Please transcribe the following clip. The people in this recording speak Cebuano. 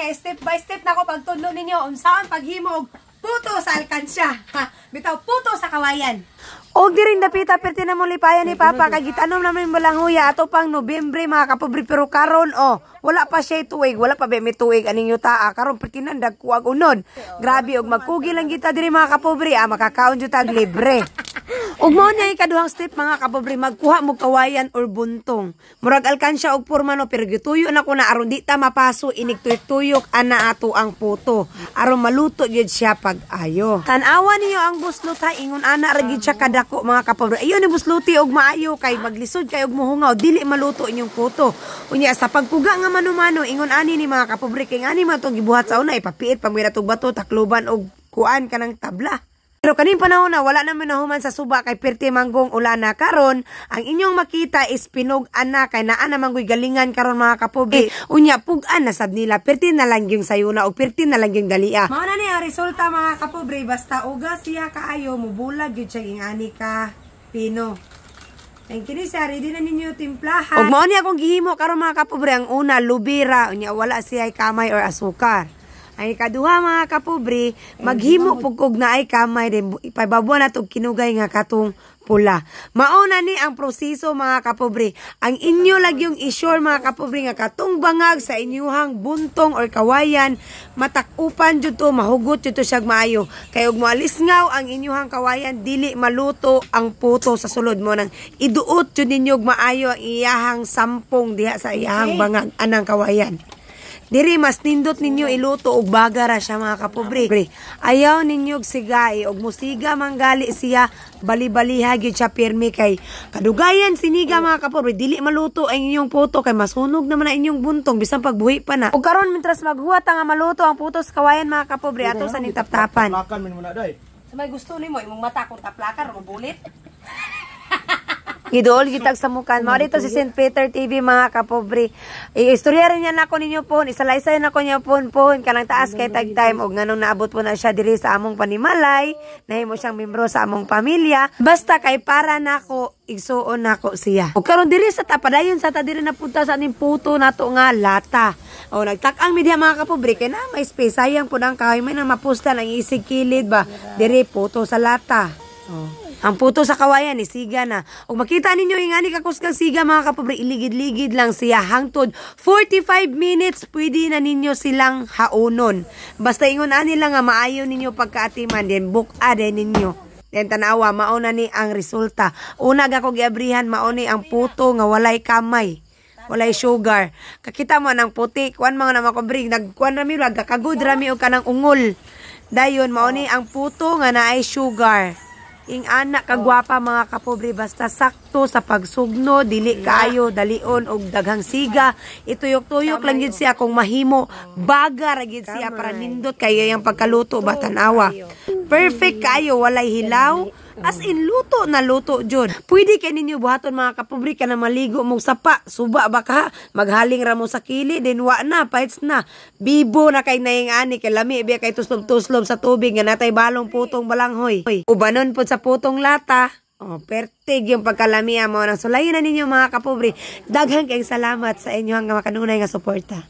Kay step by step na ko pagtudlo ninyo unsaon paghimo og puto sa alkansya. Ha, bitaw puto sa kawayan. Og diring dapita perti na mo lipayan ni Papa kay gitanom naman yung huya ato pang Nobyembre, mga kapobre, pero karon, oh, wala pa siya tuig, wala pa ba may tuig aning yuta karon perti na dagkuag unod. Grabe, og magkugi lang kita diri, mga kapobre, makakaon jud tag libre. Ug mao niya ikaduhang step, mga kapobre, magkuha mo kawayan or buntong. Murag alkansya og porma, no, pero gituyo na ko na aron di ta mapaso inig tuyok-tuyok ana ato ang puto. Aron maluto gyud siya pag ayo. Tan-awa niyo ang buslot ha, ingon ana ra gyud siya kadako, mga kapobre. Ayo ni busluti og maayo kay maglisod kay og muhungaw, dili maluto inyong puto. Unya sa pagpuga nga mano-mano, ingon ani ni, mga kapobre, kay ani man tong gibuhat sa una, ipapiit pa mo bato, takluban og kuan kanang tabla. Pero kaning panahon na wala naman nahuman sa suba kay perti manggong ulan na karon, ang inyong makita is pinog ana kay naa naman goy galingan karon, mga kapobre. Unya pug-an na sab nila, perti na lang yung sayuna o perti na lang yung dalia. Mao na ni ang resulta, mga kapobre, basta uga siya kaayo, mubulag gyud siya ingani ka pino. Ang kini siya, ready na ninyo timplahan. Ug mao ni akong gihimo karon, mga kapobre, ang una lubira, unya wala siya kamay or asukar. Ang ikaduha, mga kapobre, maghimo pug kog naay kamay din, ipababuan nato og kinugay nga katong pula. Mao na ni ang proseso, mga kapobre. Ang inyo lang yung i-sure, mga kapobre, nga katong bangag sa inyuhang buntong or kawayan matakupan jud to, mahugot jud to siya maayo. Kay og moalisngaw ang inyuhang kawayan, dili maluto ang puto sa sulod mo nang iduot jud ninyo og maayo ang iyahang sampong diha sa iyahang bangag anang kawayan. Diri mas nindot ninyo iluto og bagara siya, mga kapobre. Ayaw ninyo og sigai og musiga manggali siya, bali-baliha gyud siya pirmi kay kadugayan siniga, mga kapobre, dili maluto ang inyong puto kay masunog naman ang inyong buntong bisan pagbuhi pa na. Ug karon mintras maghuwat nga maluto ang puto sa kawayan, mga kapobre, ato sa ning taptapan. Taplakan man muna day. Sa may gusto nimo imong mata kung taplakan o bulit. Giduol gitag sa mukan. Mao dito si St. Peter TV, mga kapobre. I-istorya rin niya nako ninyo po. Isalaysay nako niya po po kanang taas kay tag time og nganong naabot po na siya diri sa among panimalay. Nahimo siyang membro sa among pamilya. Basta kay para nako igsuon nako siya. Ug karon diri sa tapadayon sa ta diri na punta sa aning puto nato nga lata. O nagtak-ang mi diha, mga kapobre, kay na may space, sayang pud ang kahoy, may nang mapuslan ang isig kilid ba. Diri puto sa lata. Oh. Ang puto sa kawayan ni siga na. Ug makita ninyo yung ani kakusgang siga, mga kapobre, iligid-ligid lang siya hangtod 45 minutes pwede na ninyo silang haunon. Basta ingon ani lang nga maayo ninyo pagkaatiman, then buka din ninyo. Then tanawa, mao na ni ang resulta. Una ga ko giabrihan, mao ni ang puto nga walay kamay, walay sugar. Kakita mo ng puti, kuan mga na mga nagkuan rami, kagud rami og kanang ungol. Dayon mao ni ang puto nga naay sugar. Ing anak kagwapa, mga kapobre, basta sakto sa pagsugno, dili kaayo dalion og daghang siga, ituyok-tuyok lang gyud siya kung mahimo, baga ra gyud siya para nindot kayo yung pagkaluto ba. Tanawa, perfect kaayo, walay hilaw. As in, luto na luto jud. Pwede kay ninyo buhaton, mga kapobre, ka na maligo mo sapa, suba ba ka, maghaling ra mo sa kili, din wa na, paits na. Bibo na kay naing ani, kay lami biya kay tuslob-tuslob sa tubig nga natay balong putong balanghoy. Ubanon pod sa putong lata. Oh, pertig yung pagkalamiya mo nang sulayin na ninyo, mga kapobre. Daghang kay salamat sa inyong mga kanunay nga suporta.